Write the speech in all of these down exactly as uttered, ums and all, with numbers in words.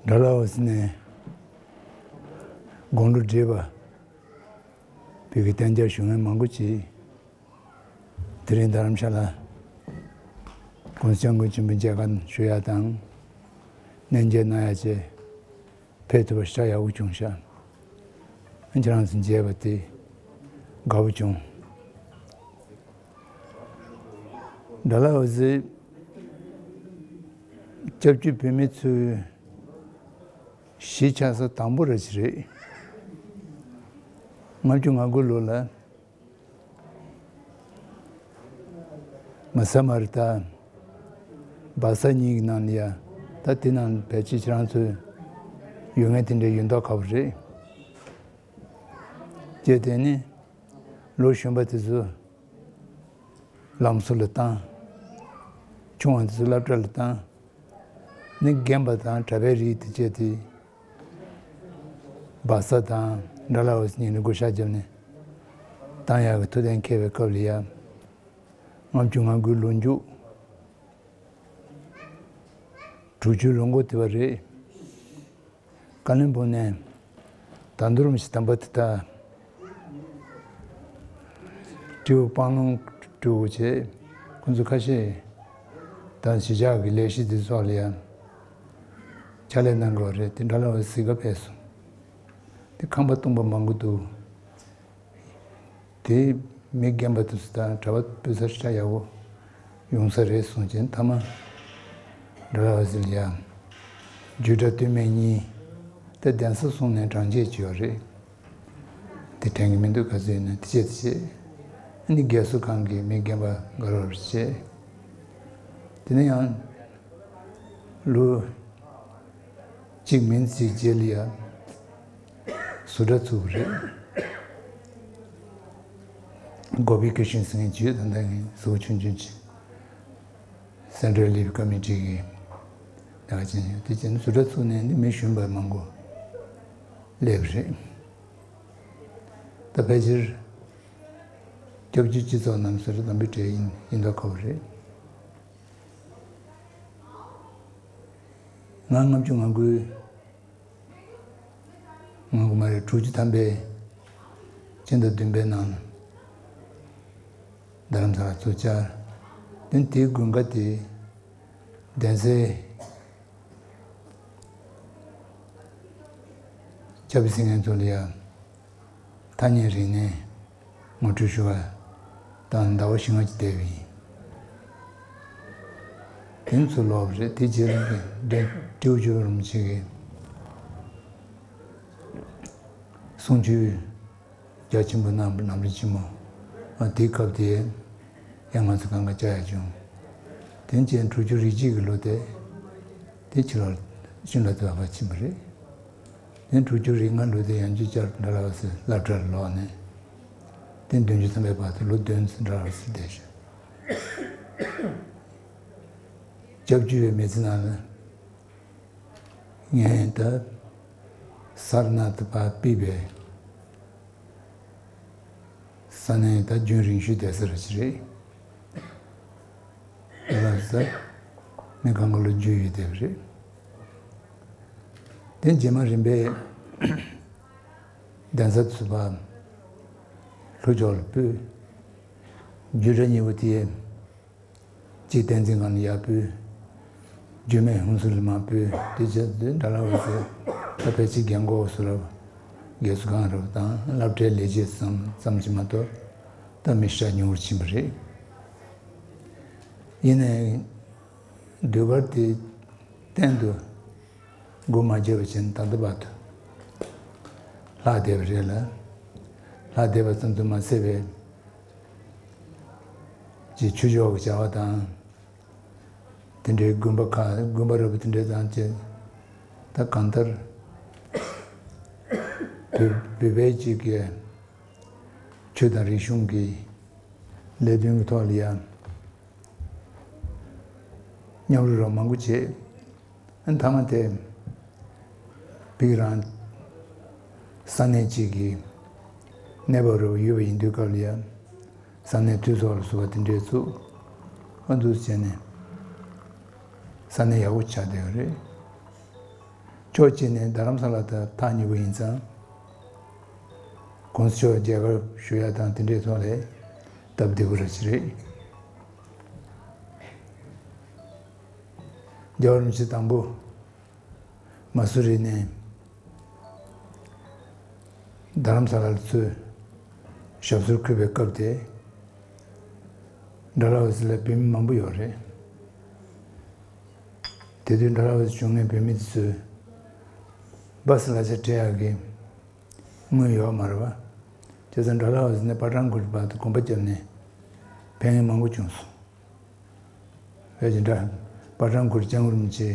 ཌལ་ཧོ་སི་ནས་དགུང་ལོ་བགྲེས་པ་བོད་ཀྱི་གཏན་འཇགས་ཞུ་མཁན་མང་པོ་ཅིག་དེ་རིང་རྡ་རམ་ཤ་ལ་༸གོང་ས་༸སྐྱབས་མགོན་ཆེན་པོའི་མཇལ་ཁ་ཞུ་ཡ་དང་། གནས་མཇལ་གནང་ཡ་བཅས་ཕེབས་ཐུབ་པ་ཤ་ཡག་པོ་བྱུང་ཤག་ཁྱེད་རང་ཚོ་མཇལ་བ་དེ་དགའ་པོ་བྱུང་། ཌལ་ཧོ་སི་སྐྱབས་བཅོལ་བོད་མི་ཚོའི་གཞིས་ཆགས་ས་དང་པོ་ར་ཅིག་རེད། ལྔ་བཅུ་ང་དགུ་ལོ་ལ་མ་ས་མ་རི་ད་སྦག་ས་གཉིས་ཀྱི་ནང་ལ་ཡ། ད་དེ་ནང་ཕལ་ཆེར་ཁྱེད་རང་ཚོ་ཡོད་མཁན་དེ་འདྲ་ཡོད་མདོག་ཁ་པོ་རེད། བྱས་དེ་ནི་ལོ་གཞོན་པ་དེ་ཚོ་ལམ་བཟོ་ལ་བཏང་། ཆུང་བ་དེ་ཚོ་སློབ་གྲྭ་ལ་བཏང་། ནི་རྒན་པ་དང་གྲྭ་པའི་རིགས་དེ་བཅས་དེ་སྦག་ས་དང་ཌལ་ཧོ་སི་གཉིས་ནས་བགོ་བཤའ་བརྒྱབ་ནས་བཏང་ཡག་གི་ཐུགས་གཏན་འཁེལ་བའི་སྐབས་ལ་ཡ། ལྔ་བཅུ་ང་དགུའི་ལོ་མཇུག་དྲུག་ཅུའི་ལོ་མགོ་དེ་བ་རེད། ཀ་ལོན་སྦུག་ནས་ད་དུང་རུམ་ཞིག་དམ་པ་དེ་དག་སྤྲེའུ་སྤང་ལུང་སྤྲེའུ་བྱས། ཁོང་ཚོ་ཁ་ཤས་ད་གཞིས་ཆགས་ཀྱི་ལས་གཞི་འདི་ཚོ་ལ་ཡང་ཕྱག་ལས་གནང་དགོས་པ་རེད། དེ་འདྲ་ལ་བ་གཟིགས་ག་ཕེབས་སོང་། དེ་ཁང་པ་སྟོང་པ་མང་པོ་འདུག་དེ་མི་རྒན་པ་དེ་ཚོ་དང་གྲྭ་པ་སྤུན་ཟླ་ཤ་ཡག་པོ་ཡོང་ས་རེད་གསུངས་བྱས། མཐའ་མ་ཌལ་ཧོ་སི་ལ་ཡ་རྒྱུད་གྲྭ་སྟོད་སྨད་གཉིས་དེ་གདན་ས་གསུམ་ནས་གྲངས་བཅད་བྱས་ཡོད་རེད། དེ་དྲན་གྱི་མི་འདུག་ག་ཚོད་ཡིན་ན་དེ་བྱས་དེ་བྱས། ཨ་ནི་རྒས་གསོ་ཁང་གི་མི་རྒན་པ་དགའ་རབ་བྱས། དེ་ནས་ཡང་ལོ་གཅིག་མིན་ཙམ་རྗེས་ལ་ཡ་བཟོ་གྲྭ་བཙུགས་པ་རེད། གོ་པི་ཀི་ཤིན་ཟེར་མཁན་ཅིག་ཡོད། ད་ལྟ་ངས་གཟུགས་པོ་ཆུང་ཆུང་ཅིག་སེན་ཊྲལ་ལི་བྷི་ཀོ་མི་ཊི་གི་ལས་ཀ་བྱེད་མཁན་ཡོད། དེ་བྱས་ནས་བཟོ་གྲྭ་བཙུགས་ནས་ནི་མི་གཞོན་པ་མང་པོ་སླེབས་རེད། ད་ཕལ་ཆེར་སྐྱབས་བཅོལ་སྤྱི་ཚོགས་རྣམས་སུ་རེད། དམ་པའི་གྲས་ཡིན་ཡིན་མདོག་ཁ་པོ་རེད། ང་ལྔ་བཅུ་ང་དགུའི་ང་དགུ་མ་རེད། དྲུག་ཅུ་ཐམ་པའི་སྤྱི་ཟླ་བདུན་པའི་ནང་རྡ་རམ་ས་ལ་ཚུར་བཅར། དེ་དེའི་དགུན་ཁ་དེ་གདན་སའི་སྐྱབས་སེང་མཁན་ཚོ་ལ་ཡ་ཐ་སྙད་རིག་གནས་ངོ་སྤྲོད་ཞུ་བ་དང་ཟླ་བ་བཞི་ལྔ་ཅིག་བསྡད་པ་ཡིན། དེ་ཚོ་ལོག་པ་རེད། དེ་རྗེས་ལ་ཀྲེའུ་ཅོ་རིན་པོ་ཆེ་གིས་གསུང་ཆོས་རྒྱ་ཆེན་པོ་གནང་བ་ནམ་རིང་ཆེན་མོ། ཨ་དེའི་སྐབས་དེ་ཡང་ང་ཚོ་གང་ག་བཅར་ཡ་བྱུང་། དེ་རྗེས་དྲུག་ཅུ་རེ་གཅིག་གི་ལོ་དེ་དེ་ཕྱི་ལོགས་ཤིན་ཏུ་དུ་བ་ཕྱིན་པ་རེད། དེ་དྲུག་ཅུ་རེ་ལྔ་ལོ་དེ་ཡང་བསྐྱར་ཌལ་ཧོ་སི་སློབ་གྲྭར་ལོག་ནས། དེ་བདུན་ཅུ་ཐམ་པའི་བར་དུ་ལོ་བདུན་ཙམ་ཌལ་ཧོ་སི་བསྡད་བྱུང་། སྐྱབས་བཅོལ་བའི་མི་ཚེ་ནང་ལ་ངས་ད་སར་ནཱ་ཐ་པ་པི་པའི་ས་གནས་ད་རྒྱུན་རིང་ཤོས་བསྡད་ས་ར་ཅིག་རེད། ལ་ས་མི་གང་ག་ལོ་རྒྱུས་ཡོད་བསྡད་པ་རེད། དེ་རྗེས་མ་རིམ་པས་གདན་ས་ཚུགས་པ་ལྷོ་ཕྱོགས་ལ་སྤོས། རྒྱུད་གྲྭ་གཉིས་པོ་དེ་གཅིག་བསྟན་འཛིན་སྒང་ལ་ཡར་སྤོས། རྒྱུད་སྨད་ཧུན་སུར་ལ་མར་སྤོས། དེ་རྗེས་དེ་ཌལ་ཧོ་སི་ད་ཕལ་ཆེར་རྒན་གོག་སུ་རབ་རྒས་གསོ་ཁང་རབ་དང་སློབ་གྲྭའི་ལས་བྱེད་ཙམ་ཙམ་ཅིག་མ་གཏོགས་ད་མི་ཤ་ཉུང་རུ་ཕྱིན་པ་རེད། ཡིན་ནའི་ཟློས་གར་དེ་གཏན་དུ་སྒོ་མ་བརྒྱབ་པ་བྱས་ནས་ད་ལྟ་བར་དུ་ལྷག་བསྡད་པ་རེད་ལ། ལྷག་བསྡད་པ་ཙམ་དུ་མ་ཟད་པའི་ཅིག་ཆོས་ཕྱོགས་ཀྱི་བྱ་བ་དང་། དེ་འདྲའི་དགོན་པ་ཁག་དགོན་པ་རབ་དེ་འདྲ་དང་བཅས། ད་གང་ལྟར་བོད་བོད་པའི་ཅིག་གི་ཆོས་དང་རིག་གཞུང་གི་ལས་དོན་གྱི་ཐོག་ལ་ཡང་མཉམ་རུབ་རོགས་མང་པོ་བྱས། ཨ་མཐའ་མ་དེ་བིག་རང་ས་གནས་གཅིག་གི་གནས་བབ་རུ་ཡོད་པ་ཡིན་དུས་སྐབས་ལ་ཡང་ས་གནས་འཐུས་ཚོགས་ལ་སོགས་པ་དེ་འདྲས་བཙུགས། ཨ་འདུག་བྱས་ནས་ས་གནས་ཡག་པོ་ཆགས་བསྡད་ཡོད་རེད། ཕྱོགས་གཅིག་ནས་རྡ་རམ་ས་ལ་དང་ཐག་ཉེ་པོ་ཡིན་ཙང་། གོང་ས་མཆོག་མཇལ་ཁ་ཞུ་ཡ་དང་དེ་འདྲའི་ཐོག་ལ་སྟབས་བདེ་པོ་ར་ཅིག་རེད། རྒྱལ་བ་རིན་པོ་ཆེ་དང་པོ་མ་སུ་རི་ནས་རྡ་རམ་ས་ལ་ལ་ཚུར་ཞབས་སོར་འཁོད་པའི་སྐབས་དེ། ཌལ་ཧོ་སི་ལ་བོད་མི་མང་པོ་ཡོད་རེད། དེ་དུས་ཌལ་ཧོ་སི་བྱུང་མཁན་བོད་མི་དེ་ཚོས་སྦ་སི་གླ་ཆ་སྤྲད་ཡག་གི་དངུལ་ཡོད་མ་རེད་པ། བྱས་ཙང་ཌལ་ཧོ་སི་ནས་པ་ཊན་ཀོཊ་བར་དུ་གོམ་པ་བརྒྱབ་ནས་ཕན་ངེས་མང་པོ་བྱུང་སོང་། བས་ཀྱི་འདྲ། པ་ཊན་ཀོཊ་ལྕང་རིན་པོ་ཆེ་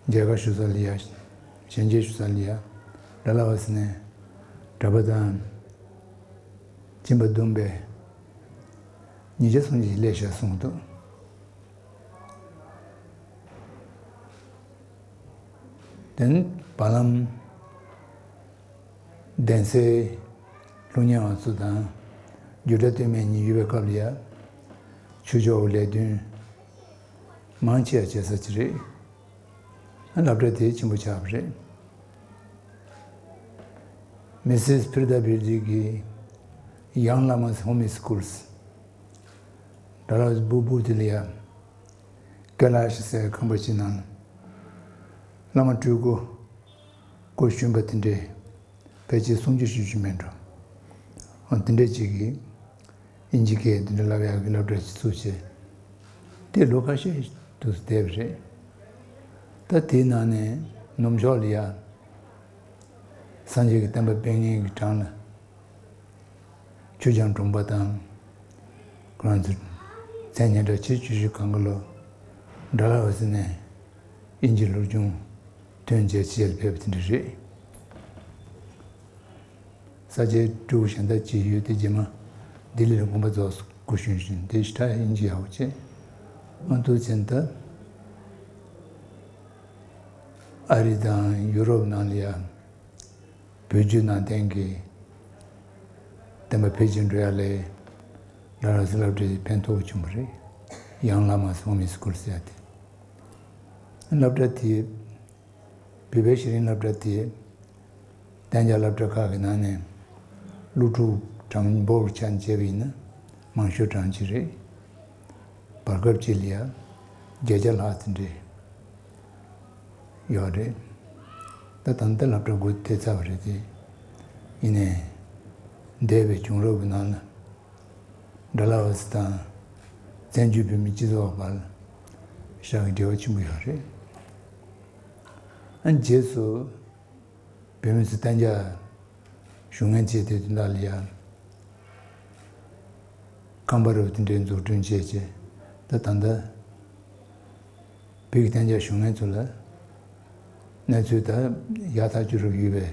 མཇལ་ཁ་ཞུ་ས་ལ་ཡ། ཞལ་མཇལ་ཞུ་ས་ལ་ཡ། ཌལ་ཧོ་སི་ནས་གྲྭ་པ་དང་སྦྱིན་པ་བསྡོམས་པས་ཉིས་བརྒྱ་སུམ་ཅུ་སླེབས་ཤག་གསུངས་འདུག། དེ་ནས་བར་ལམ་གདན་སའི་ལྷུག་ཉེ་བ་ཚོ་དང་རྒྱུད་གྲྭ་སྟོད་སྨད་གཉིས་ཡོད་པའི་སྐབས་ལ་ཡ། ཆོས་ཕྱོགས་ལས་དོན་མང་ཆེ་བ་བྱེད་ས་ཅིག་རེད། སློབ་གྲྭ་དེ་ཆེན་པོ་ཆགས་པ་རེད། མི་སིས་ཕིར་དཱ་བིར་ཌི་གི་ཡང་བླ་མ་ཧོ་མི་སི་ཀུལ་སི། ཌལ་ཧོ་སི་སྦུག་སྦུག་དེ་ལ་ཡ། ཀེ་ལ་ཤི་ཟེར་ཁང་པ་ཞིག་ནང་བླ་མ་སྤྲུལ་སྐུ་སྐུ་གཞོན་པ་དེ་འདྲས་ཕལ་ཆེར་སུམ་ཅུ་བཞི་བཅུ་མེད་འགྲོ། འོ་དེ་འདྲས་ཅིག་གིས་དབྱིན་ཇི་སྐད་དེ་འདྲ་བསླབ་ཡག་གི་སློབ་གྲྭ་ཞིག་བཙུགས་བྱས། དེ་ལོ་ཁ་ཤས་འདུག་བསྡད་པ་རེད། ད་དེའི་ནང་ནས་ནུབ་ཕྱོགས་ལ་ཡ། སངས་རྒྱས་ཀྱི་བསྟན་པ་སྤེལ་མཁན་གྱི་གྲངས་ལ། ཆུ་བྱང་གྲོང་པ་དང་། ཁོ་རང་ཚོ་མཚན་སྙན་གྲགས་ཆེ་བཅུ་བཞི་གང་ག་ལོ། ཌལ་ཧོ་སི་ནས་དབྱིན་ཇི་སློབ་སྦྱོང་ཐོན་རྗེས་ཕྱི་རྒྱལ་ཕེབས་པ་དེ་འདྲ་རེད། ས་སྐྱའི་སྤྲུལ་སྐུ་གཞན་དག་ཅིག་ཡོད་དེ་རྗེས་མ་ལྡི་ལི་ལ་དགོངས་པ་རྫོགས་སྐུ་གཞོན་བཞིན་དེ་ཞེ་དྲག་དབྱིན་ཇི་ཡག་པོ་བྱས། ཨ་མདོ་ཚན་ད་ཨ་རི་དང་ཡུ་རོབ་ནང་ལ་ཡ། བོད་བརྒྱུད་ནང་བསྟན་གྱི་བསྟན་པ་འཕེལ་རྒྱས་འགྲོ་ཡ་ལས་ཌལ་ཧོ་སི་སློབ་གྲྭས་ཕན་ཐོགས་བྱུང་བ་རེད། ཡང་བླ་མ་ཧོ་མི་སི་ཀུལ་སི་ཟེར་ཡ་དེ། སློབ་གྲྭ་དེ་བོད་པའི་ཤེས་ཡོན་སློབ་གྲྭ་དེ་གཏན་འཇགས་སློབ་གྲྭ་ཁག་གི་ནང་ནས་སློབ་ཕྲུག་གྲངས་འབོར་ཆ་ནས་བྱས་པ་ཡིན་ན་མང་ཤོས་གྲངས་གཅིག་རེད། བར་སྐབས་གཅིག་ལ་ཡ་བརྒྱད་བརྒྱ་ལྷག་ཙམ་རེད། ཡོད་རེད། ད་ད་ལྟ་སློབ་གྲྭ་སྒོ་ཕྱེ་ཚར་བ་རེད་དེ། ཡིན་ནའི་འདས་པའི་བྱུང་རབས་ཀྱི་ནང་ལ་ཌལ་ཧོ་སི་དང་བཙན་བྱོལ་བོད་མིའི་སྤྱི་ཚོགས་བར་ཤག་གི་འབྲེལ་བ་ཆེན་པོ་ཡོད་རེད། ཨ་རྗེས་སུ་བོད་མི་ཚོ་གཏན་འཇགས་བཞུགས་མཁན་བྱས་དེ་དོན་དག་ལ་ཡ། ཁང་པ་རབ་དེ་འདྲའི་འཛུགས་སྐྲུན་བྱས་རྗེས་ད་ད་ལྟ་བོད་ཀྱི་གཏན་འཇགས་བཞུགས་མཁན་ཚོ་ལ་གནས་ཚུལ་ད་ཡག་ཐག་ཆོད་རབ་ཡོད་པའི་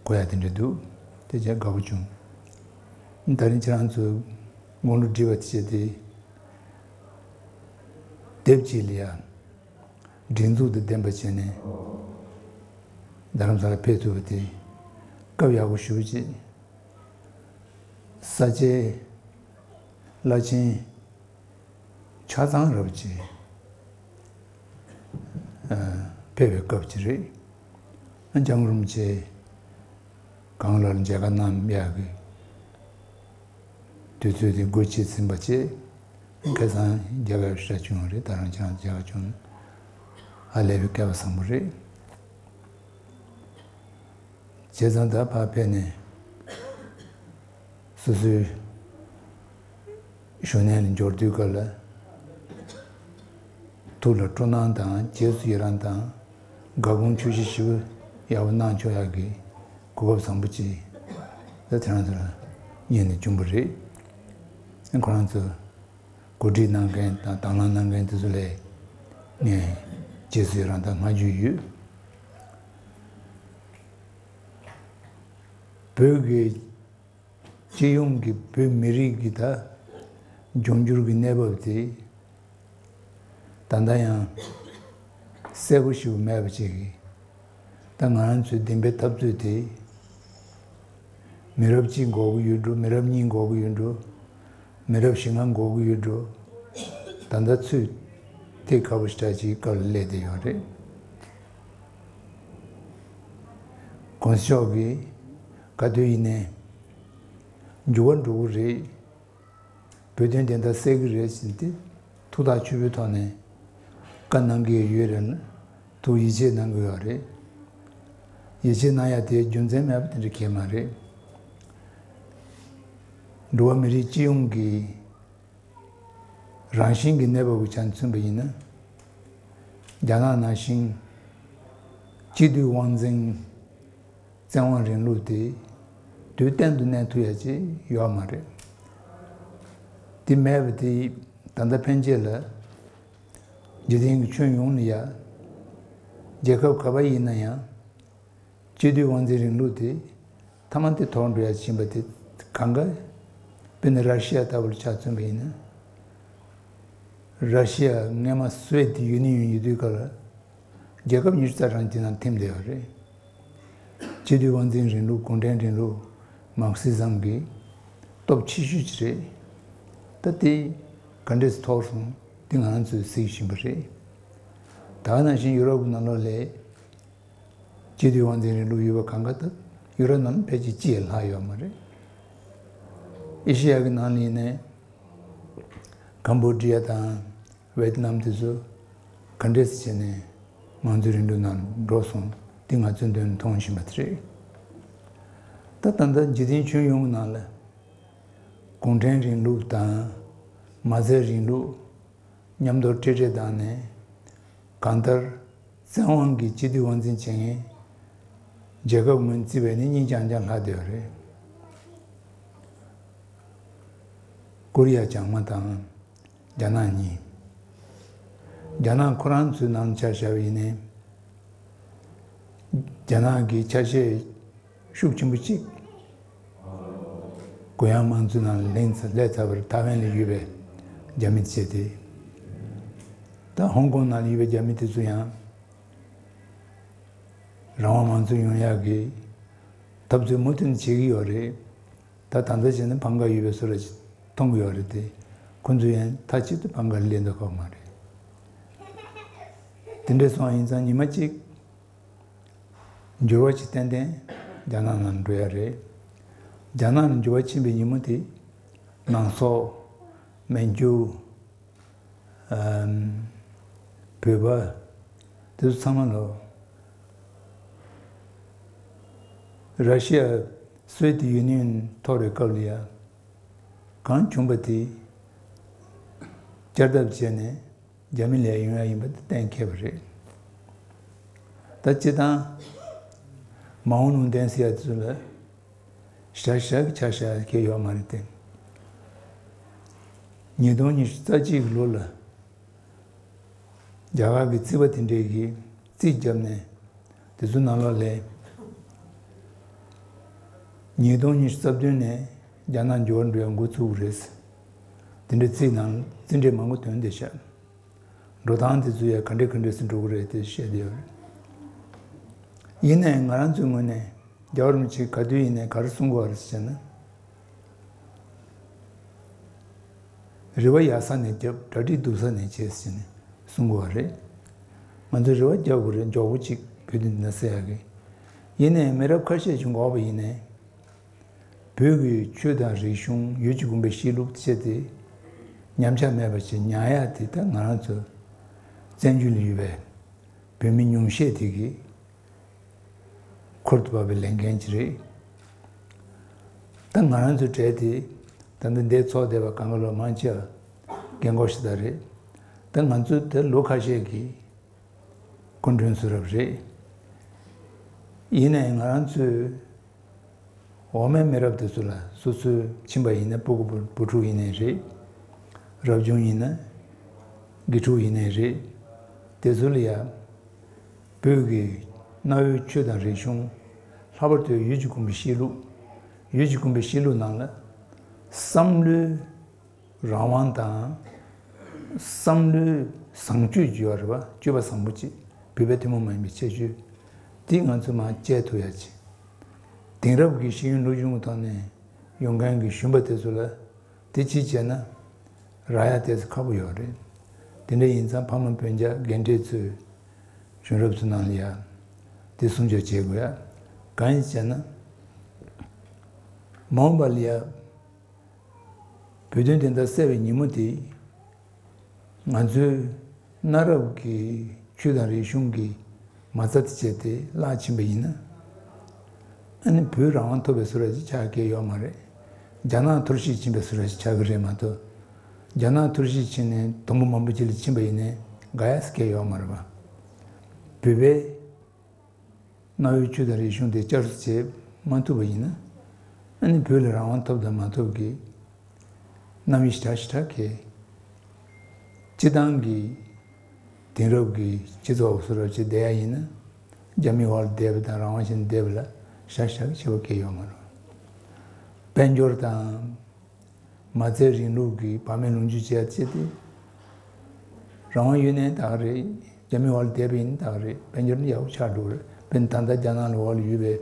གོ་ཡ་དེ་འདྲ་འདུག། དེ་རྗེས་དགའ་པོ་བྱུང་། ད་རིང་ཁྱེད་རང་ཚོ་དགུང་ལོ་བགྲེས་པ་དེ་བྱས་ཏེ་དེབ་ཅིག་ལ་ཡ། སྒྲིག་འཛུགས་དང་ལྡན་པ་བྱས་ནས་རྡ་རམ་ས་ལ་ཕེབས་ཐུབ་པ་དེ་སྐབས་ཡག་པོ་ཞེ་པོ་ཅིག། ས་སྐྱའི་བླ་ཆེན་ཆ་ཚང་རབ་ཅིག་ཕེབས་པའི་སྐབས་ཅིག་རེད། ལྕང་རིན་པོ་ཆེ་གང་ལ་མཇལ་ཁ་གནང་ཡག་གི་དུས་ཚོད་དེ་སྒོ་ཕྱེ་ཟིན་པ་བཅས། ཁ་སང་རྒྱ་གར་ཤ་བྱུང་བ་རེད། ད་རང་ཅང་རྒྱ་གར་བྱུང་ཧ་ལས་པའི་སྐལ་བ་བཟང་པོ་རེད། བྱས་ཙང་ད་ཕར་ཕེབས་ནས་སོ་སོའི་ཞུ་ནས་ལ་འབྱོར་དུས་སྐབས་ལ་ཐུགས་ལ་སྤྲོ་སྣང་དང་རྗེས་སུ་ཡི་རང་དང་དགའ་སྒོམ་ཆོས་བཞི་ཞིབ་ཡག་པོ་གནང་ཆོག་ཡག་གི་གོ་སྐབས་བཟང་པོ་ཅིག་ད་དེ་རང་ཚོ་ལ་ཉིད་ནས་བྱུང་བ་རེད། ཁོ་རང་ཚོ་གོ་སྒྲིག་གནང་མཁན་དང་དང་བླངས་གནང་མཁན་དེ་ཚོ་ལ་ངས་རྗེས་སུ་ཡི་རང་དང་བསྔགས་བརྗོད་ཡོད། བོད་ཀྱི་སྤྱི་ཡོངས་ཀྱི་བོད་མི་རིགས་ཀྱི་ད་འབྱུང་འགྱུར་གྱི་གནས་བབ་དེ་ད་ལྟ་ཡང་གསལ་པོ་ཞིག་མེད་པ་ཅིག་གིས། ད་ང་རང་ཚོའི་བདེན་པའི་འཐབ་རྩོད་དེ་མི་རབས་གཅིག་འགོར་གྱི་ཡོད་འགྲོ། མི་རབས་གཉིས་འགོར་གྱི་ཡོད་འགྲོ། མི་རབས་བཞི་ལྔ་འགོར་གྱི་ཡོད་འགྲོ། ད་ལྟ་ཚོད་ཐིག་ཁ་པོ་ཞེ་དྲག་ཅིག་སྐབས་ལ་སླེབས་བསྡད་ཡོད་རེད། གོང་ས་མཆོག་གིས་ག་དུས་ཡིན་ནའི་འགྱུར་བ་འགྲོ་གི་རེད། བོད་དོན་བདེན་མཐའ་གསལ་གི་རེད་ཟེར་ཏེ། ཐུགས་ཐག་ཆོད་པོའི་ཐོག་ནས་བཀའ་གནང་གི་ཡོད་རེད་ན། ཐུགས་ཡིད་ཆེས་གནང་གི་ཡོད་རེད། ཡིད་ཆེས་གནང་ཡ་དེ་རྒྱུ་མཚན་མེད་པ་དེ་འདྲ་གང་ཡང་མ་རེད། འགྲོ་བ་མི་རིགས་སྤྱི་ཡོངས་ཀྱི་རང་བཞིན་གྱི་གནས་བབ་ཀྱི་ཆ་ནས་མཚོན་པ་ཡིན་ན། རྒྱ་ནག་ནང་བཞིན་སྤྱི་འཐུས་དབང་འཛིན་བཙན་དབང་རིང་ལུགས་དེ་དུས་གཏན་དུ་གནས་ཐུབ་ཡ་ཅིག་ཡོད་མ་རེད། དེ་མེད་པ་དེ་ད་ལྟ་ཕན་ཆད་ལ་འཇིག་རྟེན་གྱི་ཁྱོན་ཡོངས་ལ་ཡ། རྒྱལ་ཁབ་ག་པར་ཡིན་ན་ཡང་། སྤྱི་འཐུས་དབང་འཛིན་རིང་ལུགས་དེ་མཐའ་མ་དེ་དོར་འགྲོ་ཡ་ཕྱིན་པ་དེ་གང་ག། དཔེར་ན་ར་ཤི་ཡ་ལྟ་བུ་ལ་ཆ་མཚོན་པ་ཡིན་ན། ར་ཤི་ཡ་སྔས་མ་སོ་ཝེད་ཡུ་ནི་ཡོན་ཡོད་དུས་སྐབས་ལ་རྒྱལ་ཁབ་ཉི་ཤུ་རྩ་གྲངས་དེ་ནང་འཐིམ་བསྡད་ཡོད་རེད། སྤྱི་འཐུས་དབང་འཛིན་རིང་ལུགས། གུང་ཁྲན་རིང་ལུགས། མར་ཁེ་སི་ཛམ་གྱི་སྟོབས་ཆེ་ཤོས་ཅིག་རེད། ད་དེ་ག་འདྲས་སེ་འཐོར་སོང་། དེ་ང་རང་ཚོས་གཟིགས་བཞིན་པ་རེད། ད་ག་ནང་བཞིན་ཡུ་རོབ་ཀྱི་ནང་ལོགས་ལ་སྤྱི་འཐུས་དབང་འཛིན་རིང་ལུགས་ཡོད་པ་གང་ག་ད་ཡུ་རོབ་ནང་ཕལ་ཆེར་གཅིག་ལས་ལྷག་ཡོད་མ་རེད། ཨེ་ཤི་ཡ་གི་ནང་ལ་ཡིན་ནའི་ཀམ་བོ་ཌི་ཡ་དང་ཝེ་ཏི་ནམ་དེ་ཚོ་ག་འདྲས་སེ་བྱས་ནས་མང་གཙོའི་རིང་ལུགས་ནང་འགྲོ་སོང་། དེ་ང་ཚོས་མདུན་ནས་མཐོང་བཞིན་པ་དེ་རེད། ད་ད་ལྟ་འཇིག་རྟེན་ཁྱོན་ཡོངས་ཀྱི་ནང་ལ་གུང་ཁྲན་རིང་ལུགས་དང་མ་རྩའི་རིང་ལུགས་མཉམ་དུ་འཕྲེད་འཕྲེད་བཏང་ནས། གང་ལྟར་བཙན་དབང་གིས་སྤྱི་འཐུས་དབང་འཛིན་བྱེད་མཁན་རྒྱལ་ཁབ་ངོས་ནས་བརྩིས་པ་ཡིན་ན་གཉིས་རྐྱང་རྐྱང་ལྷག་བསྡད་ཡོད་རེད། ཀོ་རི་ཡ་བྱང་མ་དང་རྒྱ་ནག་གཉིས། རྒྱ་ནག་ཁོ་རང་ཚོའི་ནང་ཆ་བཞག་པ་ཡིན་ནའི། རྒྱ་ནག་གི་ཆ་ཤས་ཤུགས་ཆེན་པོ་གཅིག་གུ་ཡངས་དམངས་གཙོའི་ནང་ལ་ལེན་ཚར། སླེབས་ཚར་བ་རེད། ཐའེ་ཝན་ལ་ཡོད་པའི་རྒྱ་མི་བྱས་ཏེ། ད་ཧོང་ཀོང་ནང་ལ་ཡོད་པའི་རྒྱ་མི་དེ་ཚོ་ཡང་རང་དབང་དམངས་གཙོ་ཡོང་ཡག་གི་འཐབ་རྩོད་མུ་མཐུད་ནས་བྱེད་ཀྱི་ཡོད་རེད། ད་ད་ལྟ་བྱས་ན་བྷང་ག་ཡོད་པའི་བཟོ་འདྲ་ཅིག་མཐོང་གི་ཡོད་རེད་དེ། ཁོ་ཚོ་ཡང་མཐའ་གཅིག་ཏུ་བྷང་ག་ལ་སླེབས་འདོད་ཁོག་མ་རེད། དེ་འདྲ་སོང་བ་ཡིན་ཙང་ཉི་མ་གཅིག་འགྱུར་བ་ཅིག་ཏན་ཏན་རྒྱ་ནག་ནང་འགྲོ་ཡ་རེད། རྒྱ་ནག་ནང་འགྱུར་བ་ཕྱིན་པའི་ཉིན་མོ་དེ་ནང་སོག་མན་ཇུ། ཨམ། བོད་པ་དེ་ཚོ་ཚང་མ་ལོ། ར་ཤི་ཡ་སོ་ཝེད་ཡུ་ནི་ཡོན་འཐོར་བའི་སྐབས་ལ་ཡ་གང་བྱུང་བ་དེ་བསྐྱར་ལྡབ་བྱས་ནས་རྒྱ་མི་ལ་ཡོང་ཡ་ཡིན་པ་དེ་གཏན་འཁེལ་བ་རེད། ད་སྤྱིར་བཏང་མ་འོངས་ལུང་བསྟན་ཟེར་ཡ་དེ་ཚོ་ལ་ཞག་ཞག་གི་ཆ་བཞག་མཁན་ཡོད་མ་རེད་དེ། ཉིས་སྟོང་ཉི་ཤུ་རྩ་གཅིག་གི་ལོ་ལ་རྒྱ་གར་གྱི་རྩིས་པ་དེ་འདྲས་ཀྱིས་རྩིས་བརྒྱབ་ནས་དེ་ཚོ་ནང་ལོགས་ལ་ཉིས་སྟོང་ཉི་ཤུ་རྩ་བདུན་ནས་རྒྱ་ནག་འགྱུར་བ་འགྲོ་ཡ་འགོ་ཚུགས་ཀྱི་རེད། དེ་འདྲའི་རྩིས་ནང་རྩིས་འབྲས་མང་པོ་ཐོན་བསྡད་ཤག་འགྲོ་སྟངས་དེ་ཚོ་ཡང་ག་འདྲས་ག་འདྲས་སེ་འགྲོ་གི་རེད་དེ་བཤད་བསྡད་ཡོད་རེད། ཡིན་ནའི་ང་རང་ཚོའི་ངོས་ནས་རྒྱལ་བ་རིན་པོ་ཆེས་ག་དུས་ཡིན་ནའི་ག་རེ་གསུང་གི་ཡོད་རེད་ཟེར་ན། རེ་བ་ཡག་ས་ནས་བརྒྱབ། གྲ་སྒྲིག་སྡུག་ས་ནས་བྱེད་ཟེར་ནས་གསུང་གི་ཡོད་རེད། ང་ཚོས་རེ་བ་རྒྱག་དགོས་རེད། མགྱོགས་པོ་ཅིག་བོད་དོན་འདི་ན་སེལ་ཡག་གི། ཡིན་ནའི་མི་རབས་ཁ་ཤས་ཀྱིས་འགོག་པ་ཡིན་ནའི། བོད་ཀྱི་ཆོས་དང་རིག་གཞུང་། ཡུལ་གྱི་གོམས་པའི་གཤིས་ལུགས་བཅས་ཏེ་ཉམས་ཆག་མེད་པ་ཞིག་ཉར་ཡག་དེ་ད་ང་རང་ཚོ་བཙན་བྱོལ་ལ་ཡོད་པའི་བོད་མི་ཉུང་ཤས་དེ་གི་ཁུར་དུ་བབས་པའི་ལས་འགན་ཅིག་རེད། ད་ང་རང་ཚོའི་གྲས་དེ་ད་ལྟ་འདིར་ཚོགས་བསྡད་པ་གང་ག་ལོ་མང་ཆེ་བ་རྒན་གོག་ཞིག་ད་རེད། ད་ང་ཚོ་དེ་ལོ་ཁ་ཤས་ཀྱི་སྐུ་མགྲོན་ཚུལ་རབ་རེད། ཡིན་ནའི་ང་རང་ཚོའི་འོག་མའི་མི་རབས་དེ་ཚོ་ལ་སོ་སོའི་ཁྱིམ་པ་ཡིན་ན་སྤུ་གུ་བུ་བུ་ཕྲུག་ཡིན་ནའི་རེད། རབ་བྱུང་ཡིན་ན་དགེ་ཕྲུག་ཡིན་ནའི་རེད། དེ་ཚོ་ལ་ཡ་བོད་ཀྱི་གནའ་བོའི་ཆོས་དང་རིག་གཞུང་། ལྷག་པར་དུ་ཡུལ་གྱི་གོམས་པའི་གཤིས་ལུགས། ཡུལ་གྱི་གོམས་པའི་གཤིས་ལུགས་ནང་ལ་བསམ་བློའི་རང་དབང་དང་། བསམ་བློའི་བཟང་སྤྱོད་ཅིག་ཡོད་རེད་པ། སྤྱོད་པ་བཟང་པོ་ཅིག་བོད་པའི་ཐུན་མོང་མ་ཡིན་པའི་ཁྱད་ཆོས་དེ་ང་ཚོས་མར་བསྐྱལ་ཐུབ་ཡ་ཅིག་དེང་རབས་ཀྱི་ཤེས་ཡོན་སློབ་སྦྱོང་གི་ཐོག་ནས་ཡོང་མཁན་གྱི་གཞོན་པ་དེ་ཚོ་ལ་དེ་ཅིག་བྱས་ན་རག་ཡ་ཏོག་ཙམ་ཁག་པོ་ཡོད་རེད། དེ་འདྲ་ཡིན་ཙང་ཕ་མ་སྤུན་ཀྱག་རྒན་གྲས་ཚོས་གཞོན་རབས་ཚོའི་ནང་ལ་ཡ་དེ་སྲུང་སྐྱོབ་བྱེད་དགོས་ཡ། གང་ཡིན་ཟེར་ན། མ་འོངས་པ་ལ་ཡ། བོད་དོན་བདེན་མཐའ་གསལ་བའི་ཉིན་མོ་དེ། ང་ཚོའི་གནའ་རབས་ཀྱི་ཆོས་དང་རིག་གཞུང་གི་མ་རྩ་དེ་བྱས་ཏེ་བརླག་ཕྱིན་པ་ཡིན་ན། ཨ་ནི་བོད་རང་དབང་ཐོབ་པའི་བཟོ་འདྲ་ཅིག་ཆགས་ཀྱི་ཡོད་མ་རེད། རྒྱ་ནག་འཐོར་ཞིག་ཕྱིན་པའི་བཟོ་འདྲ་ཞིག་ཆགས་ཀྱི་རེད་མ་གཏོགས། རྒྱ་ནག་འཐོར་ཞིག་ཕྱིན་ནས་དུམ་བུ་མང་པོ་ཅིག་ལ་ཕྱིན་པ་ཡིན་ནའི་དགའ་ཡག་ཟེར་མཁན་ཡོད་མ་རེད་པ། བོད་པའི་གནའ་བོའི་ཆོས་དང་རིག་གཞུང་དེ་བསྐྱར་གསོ་བྱེད་མ་ཐུབ་པ་ཡིན་ན། ཨ་ནི་བོད་ལ་རང་དབང་ཐོབ་དང་མ་ཐོབ་ཀྱི་རྣམ་དབྱེ་ཞེ་དྲག་ཞེ་དྲག་གི། སྤྱི་བཏང་གི་དེང་རབས་ཀྱི་སྤྱི་ཚོགས་བཟོ་འདྲ་ཅིག་བསྡད་ཡ་ཡིན་ན། རྒྱ་མིའི་འོག་ལ་བསྡད་པ་དང་རང་དབང་བྱས་ནས་བསྡད་པ་ལ་ཞེ་དྲག་ཁྱད་པར་གང་ཡང་ཡོད་མ་རེད། དཔལ་འབྱོར་དང་མ་རྩའི་རིང་ལུགས་ཀྱི་བག་མེད་ལོངས་སྤྱོད་བྱས་ཏེ། རང་དབང་ཡོད་ནའི་ད་ག་རེད། རྒྱ་མིའི་འོག་ལ་བསྡད་པ་ཡིན་ན་ད་ག་རེད། དཔལ་འབྱོར་ནི་ཡག་པོ་ཆགས་འགྲོ་གི་རེད། དཔེར་ན་ད་ལྟ་རྒྱ་ནག་ལ་འོག་ལ་ཡོད་པའི་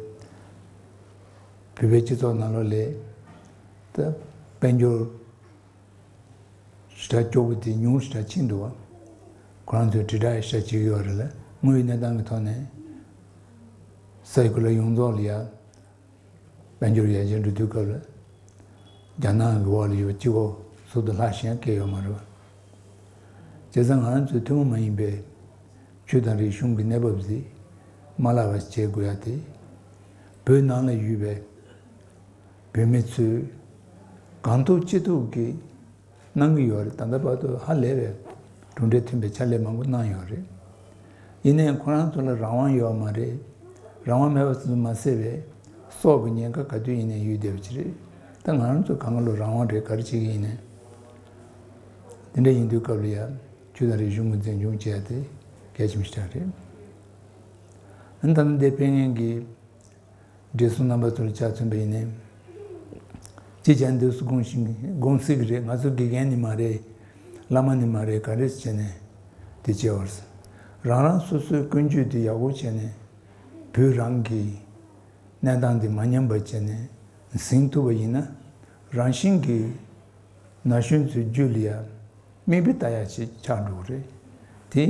བོད་པའི་སྤྱི་ཚོགས་ནང་ལོགས་ལ་ད་དཔལ་འབྱོར་ཞེ་དྲག་སྐྱོ་པོ་དེ་ཉུང་ཞེ་དྲག་ཕྱིན་འདུག་བ། ཁོ་རང་ཚོས་དྲིལ་བསྒྲགས་ཞེ་དྲག་བྱེད་ཀྱི་ཡོད་རེད་ལ། དངོས་ཡོད་གནས་སྟངས་ཀྱི་ཐོག་ནས་ས་ཡི་གོ་ལ་ཡོངས་རྫོགས་ལ་ཡ། དཔལ་འབྱོར་ཡར་རྒྱས་འགྲོ་དུས་སྐབས་ལ། རྒྱ་ནག་གི་འོག་ལ་ཡོད་པ་གཅིག་པོ་ཟུར་དུ་ལྷག་བཞིན་སྐྱེས་ཡོད་མ་རེད་པ། བྱས་ཙང་ང་རང་ཚོའི་ཐུན་མོང་མ་ཡིན་པའི་ཆོས་དང་རིག་གཞུང་གི་གནས་བབ་འདི་མ་བརླག་པ་བྱེད་དགོས་ཡ་དེ། བོད་ནང་ལ་ཡོད་པའི་བོད་མི་ཚོས་གང་ཐུབ་ཅི་ཐུབ་ཀྱིས་གནང་གི་ཡོད་རེད། ད་ལྟ་བར་དུ་ཧ་ལས་པའི་གྲུབ་འབྲས་ཐོན་པའི་ཕྱག་ལས་མང་པོ་གནང་ཡོད་རེད། ཡིན་ནའི་ཁོ་རང་ཚོ་ལ་རང་དབང་ཡོད་མ་རེད། རང་དབང་མེད་པ་ཙམ་དུ་མ་ཟད་པའི་སྲོག་གི་ཉེན་ཁ་ག་དུས་ཡིན་ནའི་ཡོད་བསྡད་པ་ཅིག་རེད། ད་ང་རང་ཚོ་གང་ག་ལོ་རང་དབང་རེད། ག་རེ་བྱེད་ཀྱི་ཡིན་ནའི། དེ་འདྲ་ཡིན་དུས་སྐབས་ལ་ཡ་ཆོས་དང་རིག་གཞུང་གི་འཛིན་སྐྱོང་བྱེད་ཡ་དེ་གལ་ཆེན་པོ་ཞིག་རེད། ཨ་ནི་ད་ལྟ་འདི་ཕེབས་མཁན་གྱི་བགྲེས་སོང་རྣམ་པ་ཚོ་ལ་ཆ་མཚོན་པ་ཡིན་ནའི། ཅི་བྱ་འདོད་སུ་དགོངས་ཤིང་དགོངས་སྲིད་ཀྱི་རེད། ང་ཚོ་དགེ་རྒན་ནི་མ་རེད། བླ་མ་ནི་མ་རེད། ག་རེ་བྱས་ནས་དེ་བྱས་པར། རང་རང་སོ་སོའི་ཀུན་སྤྱོད་དེ་ཡག་པོ་བྱས་ནས་བོད་རང་གི་གནས་སྟངས་དེ་མ་ཉམས་པ་བྱས་ནས་ཟིན་ཐུབ་པ་ཡིན་ན། རང་བཞིན་གྱིས་ན་གཞོན་ཚོའི་རྒྱུད་ལ་ཡ་མིག་དཔེ་ལྟ་ཡ་ཞིག་ཆགས་འགྲོ་གི་རེད། དེ་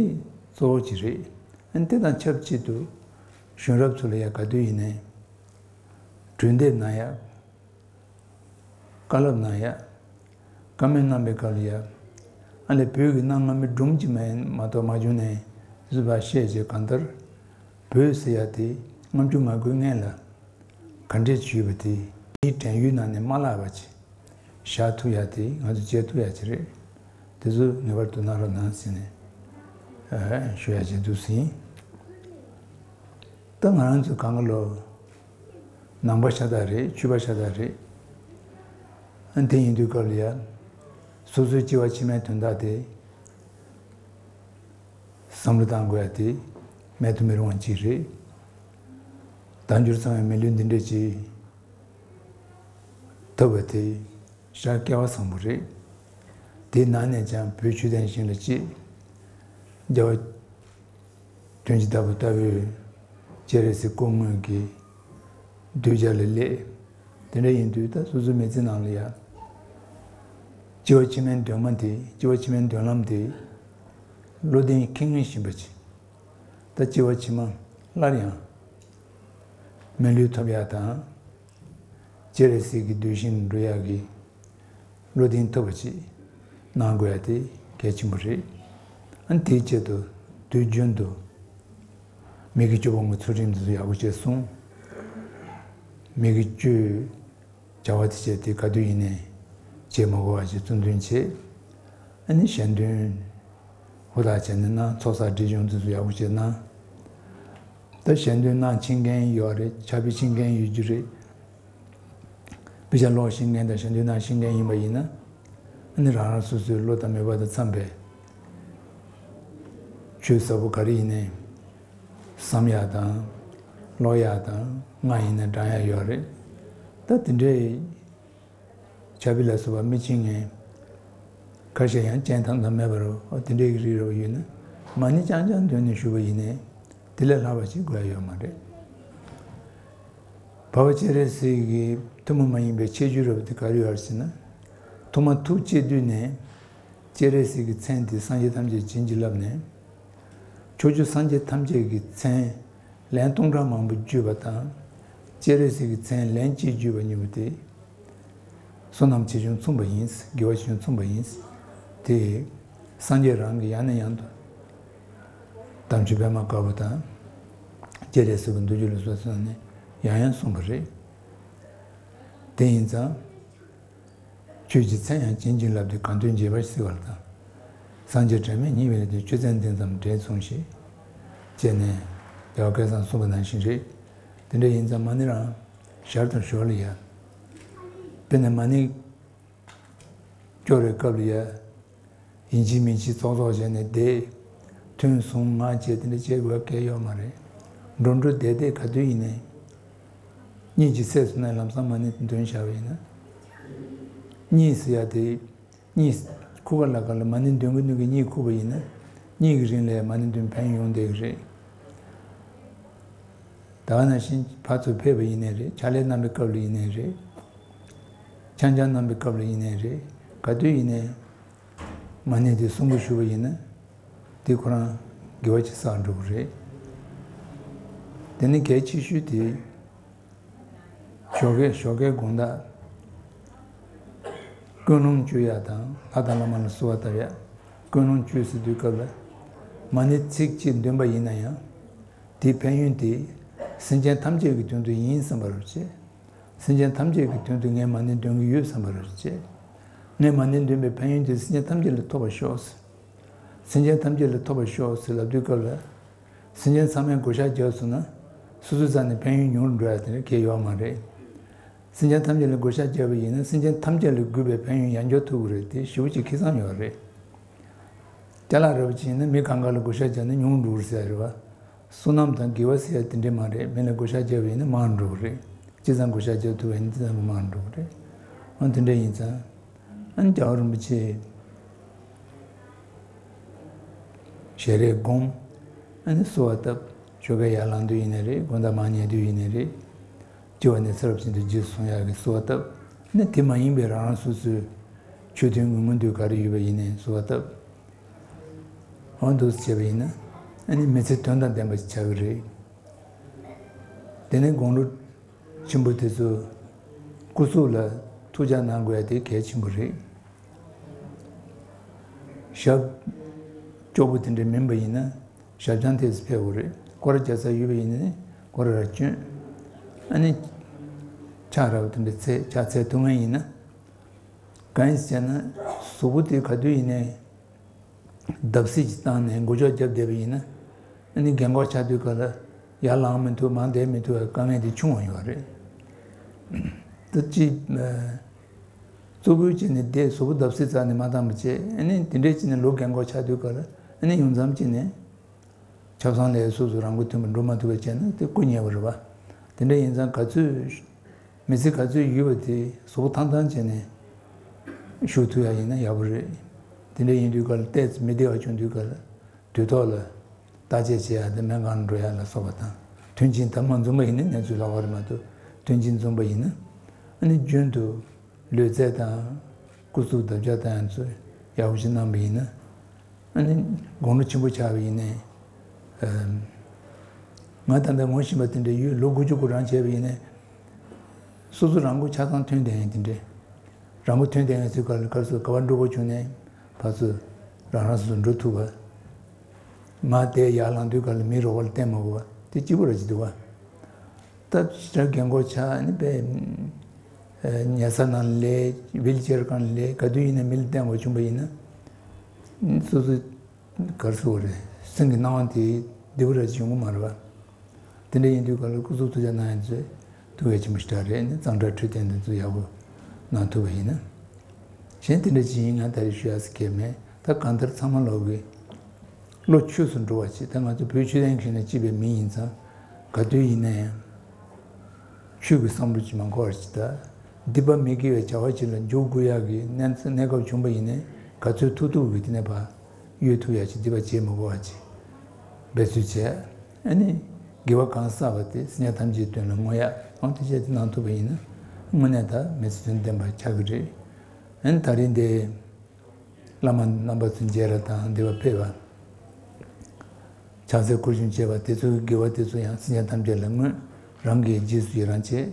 གཙོ་བོ་ཅིག་རེད། ཨ་ནི་དེ་དང་ཆབས་ཅིག་ཏུ་གཞོན་རབས་ཚོ་ལ་ཡ་ག་དུས་ཡིན་ནའི་གྲོས་འདེབས་གནང་ཡ། བཀའ་སློབ་གནང་ཡ། བཀའ་མོལ་གནང་པའི་སྐབས་ལ་ཡ། ཨ་ལས་བོད་ཀྱི་གནའ་སྔ་མོའི་སྒྲུང་ཅིག་མ་ཡིན་མ་གཏོགས་མ་བྱུང་ནའི་བཟོད་པ་བཤད་བྱས། གང་ལྟར་བོད་ཟེར་ཡ་དེ་ལྔ་བཅུ་ང་དགུའི་སྔན་ལ་ག་འདྲས་བྱུང་ཡོད་པ་དེ་དེའི་དྲན་ཡུལ་ནང་ནས་མ་བརླག་པ་ཅིག་བཞག་ཐུབ་ཡ་དེ་ང་ཚོ་བྱེད་ཐུབ་ཡ་ཅིག་རེད། དེ་ཚོ་ངེས་པར་དུ་གནང་རོགས་གནང་ཟེར་ནས་ཨ་ཞུ་ཡ་བྱེད་འདུག་ཟིན། ད་ང་རང་ཚོ་གང་ག་ལོ་ནང་པ་ཤ་སྟག་རེད། ཆོས་པ་ཤ་སྟག་རེད། ཨ་དེ་ཡིན་དུས་སྐབས་ལ་ཡ་སོ་སོའི་སྐྱེ་བ་ཕྱི་མའི་དོན་དག་དེ་བསམ་བློ་བཏང་དགོས་ཡ་དེ་མེད་དུ་མི་རུང་བ་ཅིག་རེད། དལ་འབྱོར་ཚང་བའི་མི་ལུས་འདི་འདྲ་ཅིག་ཐོབ་པ་དེ་ཞག་སྐལ་བ་བཟང་པོ་རེད། དེའི་ནང་ནས་ཀྱང་བོད་ཆོས་ལྡན་ཞིང་ལ་སྐྱེས། རྒྱལ་བ་དོན་གྱི་བདག་པོ་ལྟ་བུའི་སྤྱན་རས་གཟིགས་སྐུ་དངོས་ཀྱི་གདུལ་བྱ་ལ་སླེབས། དེ་འདྲ་ཡིན་དུས་ད་སོ་སོའི་མི་ཚེ་ནང་ལ་ཡང་སྐྱེ་བ་ཕྱི་མའི་སྡོད་མ་དེ། སྐྱེ་བ་ཕྱི་མའི་མདུན་ལམ་དེ་བློ་གདེང་འཁེལ་ངེས་བཞིན་པ་ཅིག་ད་སྐྱེ་བ་ཕྱི་མ་སླར་ཡང་མི་ལུས་ཐོབ་ཡག་དང་། སྤྱན་རས་གཟིགས་ཀྱི་གདུལ་ཞིང་འགྲོ་ཡག་གི་བློ་གདེང་ཐོབ་པ་ཅིག་གནང་དགོས་ཡ་དེ་གལ་ཆེན་པོ་རེད། ཨ་ནི་དེའི་ཆེད་དུ་དུས་རྒྱུན་དུ་མི་དགེ་བཅུ་སྤོང་གི་ཚུལ་ཁྲིམས་འདི་ཚོ་ཡག་པོ་བྱས་སྲུང་། མི་དགེ་བཅུའི་བྱ་བ་དེ་བྱས་ཏེ་ག་དུས་ཡིན་ནའི་བྱེད་མ་དགོས་པ་ཞིག་གཙོ་འདོན་བྱེད། ཨ་ནི་གཞན་དོན་ཧུར་ཐག་བྱས་ནས་གནང་། ཚོགས་བསགས་སྒྲིབ་སྦྱོང་དེ་ཚོ་ཡག་པོ་བྱས་གནང་། ད་གཞན་དོན་གནང་ཤེས་མཁན་ཡོད་རེད། ཕྱག་དཔེ་ཤེས་མཁན་ཡོད་རྒྱུ་རེད། དཔེ་ཆ་ཀློག་ཤེས་མཁན་དང་གཞན་དོན་གནང་ཤེས་མཁན་ཡིན་པ་ཡིན་ན། ཨ་ནི་རང་རང་སོ་སོའི་བློ་དང་མོས་པ་དང་འཚམས་པའི་ཆོས་ཟབ་པོ་ག་རེ་ཡིན་ནའི་བསམ་ཡག་དང་ཀློག་ཡག་དང་སྔགས་ཡིན་ན་བགྲང་ཡག་ཡོད་རེད། ད་དེ་འདྲའི་ཕྱག་དཔེ་ལ་སོགས་པ་མི་ཤེས་མཁན་ཁ་ཤས་ཡང་སྤྱན་ཐམ་ཐམ་མེད་པ་རུ། ཨོ་དེ་འདྲའི་གི་རིགས་རུ་ཡོད་ན་མ་ཎི་རྐྱང་རྐྱང་འདོན་ནས་བཞུགས་པ་ཡིན་ནའི་དེ་ལས་ལྷག་པ་ཞིག་དགོས་ཡ་ཡོད་མ་རེད། འཕགས་པ་སྤྱན་རས་གཟིགས་ཀྱི་ཐུན་མོང་མ་ཡིན་པའི་ཁྱད་ཆོས་རབ་དེ་ག་རེ་ཡོད་ཟེར་ན། ཐོག་མར་ཐུགས་བསྐྱེད་དུས་ནས་སྤྱན་རས་གཟིགས་ཀྱི་མཚན་དེ་སངས་རྒྱས་ཐམས་ཅད་བྱིན་གྱིས་བརླབས་ནས། ཕྱོགས་བཅུའི་སངས་རྒྱས་ཐམས་ཅད་ཀྱི་མཚན་ལན་སྟོང་ཕྲག་མང་པོ་བརྗོད་པ་དང་ སྤྱན་རས་གཟིགས་ཀྱི་མཚན་ལན་གཅིག་བརྗོད་པ་གཉིས་པོ་དེ། བསོད་ནམས་ཆེ་ཆུང་མཚུངས་པ་ཡིན། དགེ་བ་ཆེ་ཆུང་མཚུངས་པ་ཡིན། དེ་སངས་རྒྱས་རང་གིས་ཡང་ནས་ཡང་དུ་དམ་ཆོས་པད་མ་དཀར་པོ་དང་། སྤྱན་རས་གཟིགས་ཀྱི་མདོ་རྒྱུད་ལ་སོགས་ཚུལ་ནས་ཡང་ཡང་གསུངས་པ་རེད། དེ་ཡིན་ཙང་། ཆོས་ཀྱི་མཚན་ཡང་བྱིན་གྱིས་བརླབས་ཏེ། གང་འདོད་འཇལ་བར་བྱེད་པ་དང་། སངས་རྒྱས་དྲི་མེད་ཉིད་ཡིན་ཏེ། ཆོས་མཚན་འདི་ཙམ་དྲན་མཚུངས་ཤིག་ཅེས་ནས་རྒྱལ་བ་སྐལ་བཟང་གསུངས་པ་ནང་བཞིན་རེད། དེ་འདྲ་ཡིན་ཙང་མ་ཎི་རང་ཞར་དང་ཞོར་ལ་ཡ། དཔེར་ན་མ་ཎི་སྐྱོར་བའི་སྐབས་ལ་ཡ། ཡིན་གཅིག་མིན་གཅིག་ཙོག་ཙོག་བྱས་ནས་བསྡད། ཐུན་བཟུང་ངག་བཅད་དེ་འདྲ་བྱེད་དགོས་གལ་ཡོད་མ་རེད། འགྲོ་འགྲོ་བསྡད་བསྡད་ག་དུས་ཡིན་ནའི། གཉིད་ཀྱི་སད་སོང་ན་ལམ་སང་མ་ཎི་འདོན་བྱ་བ་ཡིན་ན། གཉིད་ཟེར་ཡ་དེ། གཉིད་ཁུག་ག་ལ་ག་ལ་མ་ཎི་འདོན་གི་འདོན་གི་གཉིད་ཁུག་པ་ཡིན་ན། གཉིད་ཀྱི་རིང་ལ་མ་ཎི་འདོན་ཕན་ཡོན་ཡོང་བསྡད་ཀྱི་རེད། ད་ག་ནང་བཞིན་ཕར་ཚུར་ཕེབས་པ་ཡིན་ནའི་རེད། ཕྱག་ལས་གནང་བའི་སྐབས་ལ་ཡིན་ནའི་རེད། འཆམ་འཆམ་གནང་བའི་སྐབས་ལ་ཡིན་ནའི་རེད། ག་དུས་ཡིན་ནའི། མ་ཎི་དེ་གསུང་གི་ཞུ་བ་ཡིན་ན། དེ་ཁོ་རང་དགེ་བ་ཅིག་བསགས་འགྲོ་གི་རེད། དེ་ནི་གལ་ཆེ་ཤོས་དེ། ཞོགས་ཀས་ཞོགས་ཀའི་དགོང་དག་ཀུན་སློང་བཅོས་ཡག་དང་ལྷ་དང་བླ་མ་ལ་གསོལ་བ་བཏབ་ཡག་ཀུན་སློང་བཅོས་ཟེར་དུས་སྐབས་ལ། མ་ཎི་ཚིག་གཅིག་འདོན་པ་ཡིན་ན་ཡང་། དེའི་ཕན་ཡོན་དེ། སེམས་ཅན་ཐམས་ཅད་ཀྱི་དོན་དུ་ཡིན་བསམ་པ་རེད་བྱས། སེམས་ཅན་ཐམས་ཅད་ཀྱི་དོན་དུ་ངས་མ་ཎི་འདོན་གྱི་ཡོད་བསམ་པ་རེད་བྱས། ངས་མ་ཎི་འདོན་པའི་ཕན་ཡོན་དེ་སེམས་ཅན་ཐམས་ཅད་ལ་ཐོབ་པར་ཤོག་སེམས་ཅན་ཐམས་ཅད་ལ་ཐོབ་པར་ཤོག་ཟེར་ལབ་དུས་སྐབས་ལ། སེམས་ཅན་ཚང་མས་བགོ་བཤའ་བརྒྱབ་སོང་ན། སོ་སོའི་རྩ་ནས་ཕན་ཡོན་ཉུང་རུ་འགྲོ་ཡ་དེ་འདྲ་གལ་ཡོད་མ་རེད། སེམས་ཅན་ཐམས་ཅད་ལ་བགོ་བཤའ་བརྒྱབ་པ་ཡིན་ན་སེམས་ཅན་ཐམས་ཅད་ལ་དགོས་པའི་ཕན་ཡོན་ཡང་འཇོག་ཐུབ་ཀྱི་རེད་དེ་ཞེ་པོ་ཅིག་ཁེ་བཟང་ཡོད་རེད། ཅ་ལག་རལ་པ་ཅིག་ཡིན་ན་མི་གང་ག་ལ་བགོ་བཤའ་བརྒྱབ་ན་ཉུང་རུ་འགྲོ་གི་རེད་ཟེར་ཡ་རེད་བ། བསོད་ནམས་དང་དགེ་བ་ཟེར་ཡ་དེ་འདྲས་མ་རེད། མི་ལ་བགོ་བཤའ་བརྒྱབ་པ་ཡིན་ན་མང་རུ་འགྲོ་གི་རེད། ཅི་ཙམ་བགོ་བཤའ་བརྒྱབ་ཐུབ་པ་ཡིན་ན་ཅི་ཙམ་མང་རུ་འགྲོ་གི་རེད། འོ་དེ་འདྲས་ཡིན་ཙང་། ཨ་ནི་རྒྱལ་བ་རིན་པོ་ཆེ་ཞལ་རས་བསྒོམ། ཨ་ནི་གསོལ་བ་བཏབ། ཞོགས་ཀས་ཡར་ལངས་དུས་ཡིན་ནའི་རེད། དགོང་དག་མར་ཉལ་དུས་ཡིན་ནའི་རེད། སྐྱེ་བ་ནས་ཚེ་རབས་ཕྱིན་དུས་རྗེས་སུ་བཟུང་ཡག་གི་གསོལ་བ་བཏབ། ཨ་ནི་དེ་མ་ཡིན་པའི་རང་རང་སོ་སོའི་ཆོས་དོན་དངོས་མ་དུས་ག་རེ་ཡོད་པ་ཡིན་ནའི་གསོལ་བ་བཏབ། འོ་འདུག་སེ་བྱས་པ་ཡིན་ན། ཨ་ནི་མི་ཚེ་དོན་དང་ལྡན་པ་ཞིག་ཆགས་ཀྱི་རེད། དེ་ནས་དགུང་ལོ་ཆེན་པོ་དེ་ཚོ་སྐུ་གཟུགས་ལ་ཐུགས་ཅག་གནང་དགོས་ཡ་དེ་གལ་ཆེན་པོ་རེད། ཞབས་སྐྱོ་པོ་དེ་འདྲ་མིན་པ་ཡིན་ན་ཞབས་བརྐྱང་ཐེབས་སུ་ཕེབས་དགོས་རེད། སྐོར་ར་རྒྱག་ས་ཡོད་པ་ཡིན་ན་སྐོར་ར་ར་བསྐྱོན། ཨ་ནི་ཕྱག་ར་བ་དེ་འདྲ་འཚལ། ཕྱག་འཚལ་ཐུབ་མཁན་ཡིན་ན། གང་ཡིན་ཟེར་ན་གཟུགས་པོ་དེ་ག་དུས་ཡིན་ནའི། བརྡབ་གསིག་ཅིག་བཏང་ནས་མགོ་ལྕོག་བརྒྱབ་བསྡད་པ་ཡིན་ན། ཨ་ནི་རྒན་གོག་ཆགས་དུས་སྐབས་ལ་ཡར་ལངས་མི་ཐུབ། མར་བསྡད་མི་ཐུབ་པའི་དཀའ་ངལ་དེ་བྱུང་བ་ཡོད་རེད། ད་ཅི། གཙུག་ཕུད་བྱས་ནས་བསྡད། གཟུགས་པོ་བརྡབ་གསིག་རྩ་ནས་མ་བཏང་བ་བྱས། ཨ་ནི་དེ་འདྲས་བྱས་ནས་ལོ་རྒན་གོག་ཆགས་དུས་སྐབས་ལ་ཨ་ནི་ཡོང་མཚམས་བྱས་ནས། ཆབ་གསང་ལ་སོ་སོ་རང་མགོ་ཐོན་པ་འགྲོ་མ་ཐུབ་པ་བྱས་ན་དེ་སྐུ་ཉེ་བ་རེད་པ། དེ་འདྲ་ཡིན་ཙང་ག་ཚོད། མི་ཚེ་ག་ཚོད་ཡོད་པ་དེ་གཟུགས་པོ་ཐང་ཐང་བྱས་ནས་བཞུགས་ཐུབ་ཡ་ཡིན་ན་ཡག་པོ་རེད། དེ་འདྲ་ཡིན་དུས་སྐབས་ལ་ཏོག་ཙམ་མི་བདེ་བ་བྱུང་དུས་སྐབས་ལ་དུས་ཐོག་ལ་བརྟག་དཔྱད་བྱེད་ཡ་དང་སྨན་ཁང་འགྲོ་ཡ་ལ་སོགས་པ་དང་། མཐུན་རྐྱེན་དང་མ་འཛོམས་པ་ཡིན་ན་གནས་ཚུལ་ལྷག་པ་རེད་མ་གཏོགས། མཐུན་རྐྱེན་འཛོམས་པ་ཡིན་ན་ཨ་ནི་རྒྱུན་དུ། ལུས་རྩལ་དང་། སྐུ་གཟུགས་བརྡབ་བྱ་དང་ཡང་ཚོ་ཡག་པོ་ཞིག་གནང་བ་ཡིན་ན། ཨ་ནི་དགུང་ལོ་ཆེན་པོ་ཆགས་པ་ཡིན་ནའི། ང་ད་ལྟ་ངོ་ཤེས་པ་དེ་འདྲ་ཡོད། ལོ་དགུ་བཅུ་གོ་གྲངས་བྱས་པ་ཡིན་ནའི། སོ་སོ་རང་མགོ་ཆ་ཚང་ཐོན་བསྡད་མཁན་དེ་འདྲ། རང་མགོ་ཐོན་བསྡད་མཁན་ཚོའི་སྐབས་ལ་སྐབས་སུ་ག་པར་འགྲོ་དགོས་བྱུང་ནའི་ཕར་ཚུར་རང་རང་སོ་སོ་འགྲོ་ཐུབ་པ། མར་བསྡད་ཡར་ལངས་དུས་སྐབས་ལ་མིའི་རོགས་པ་ལ་བརྟེན་མ་དགོས་པ་དེ་གཅིག་པུ་ར་ཅིག་འདུག་བ། ད་ཕྱི་རྒན་གོག་ཆགས་ནི་པས། ཉལ་ས་ནང་ལས་ཝིལ་ཅེར་སྒང་ལས་ག་དུས་ཡིན་ན་མི་ལ་བསྟན་དགོས་བྱུང་པ་ཡིན་ན། སོ་སོ་གར་སོ་རེད། སེམས་ཀྱི་སྣང་བ་དེ་བདེ་པོ་ར་ཅིག་ཡོང་གི་མ་རེད་བ། དེ་འདྲ་ཡིན་དུས་ག་ལ་སྐུ་གཟུགས་ཐུགས་ཅག་གནང་ཡ་ཚོས་ཐུགས་གལ་ཆེན་པོ་ཞིག་རེད། ནི་གཙང་སྦྲ་འཕྲོད་བསྟེན་དེ་ཚོ་ཡག་པོ་གནང་ཐུབ་པ་ཡིན་ན། གཞན་དེ་འདྲ་ཅིག་ཡིན་ང་ད་རེས་ཞུ་ཡ་ཟེར་མཁན་མེད། ད་གང་ལྟར་ཚང་མ་ལོག་གི། བློ་ཆོས་སུ་འགྲོ་བ་ཅིག་ད་ང་ཚོ་བོད་ཆོས་ལྡན་གྱི་ནང་སྐྱིད་པའི་མི་ཡིན་ཙང་། ག་དུས་ཡིན་ན་ཡང་། ཆོས་ཀྱི་བསམ་བློ་ཅིག་མ་འཁོར་བ་ཅིག་ད། སྡིག་པ་མི་དགེ་བའི་བྱ་བ་ཅིག་ལ་འཇུག་དགོས་ཡག་གི་གནས་གནས་སྐབས་བྱུང་པ་ཡིན་ནའི་ག་ཚོད་ཐུབ་ཐུབ་ཀྱིས་དེ་ནས་ཕར་གཡོལ་ཐུབ་ཡག་ཅིག་སྡིག་པ་བྱེད་མ་དགོས་པ་ཅིག་འབད་རྩོལ་བྱས། ཨ་ནི་དགེ་བ་གང་བསགས་པ་དེ་སེམས་ཅན་ཐམས་ཅད་དོན་ལ་བསྔོ་ཡག་འོ་དེ་བྱས་དེ་གནང་ཐུབ་པ་ཡིན་ན་དངོས་གནས་ད་མི་ཚེ་དོན་ལྡན་པ་ཆགས་ཀྱི་རེད། ཨ་ནི་ད་རིང་འདི། བླ་མ་རྣམ་པ་ཚོ་མཇལ་ར་དང་འདི་བ་ཕེབས་པ། ཕྱག་འཚལ་སྐུ་གཞུང་བཅས་པ་དེ་ཚོའི་དགེ་བ་དེ་ཚོ་ཡང་སེམས་ཅན་ཐམས་ཅད་ལ་བསྔོས། རང་གི་རྗེས་སུ་ཡི་རང་བྱས་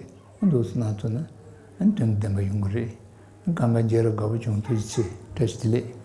འདུག་སེ་གནང་ཐུབ་ན་ཨ་ནི་དོན་དུ་ལྡན་པ་ཡོང་གི་རེད། སྐར་མ་རྒྱལ་རབས་དགའ་པོ་བྱུང་། ཐུགས་རྗེ་ཆེ། བཀྲ་ཤིས་བདེ་ལེགས།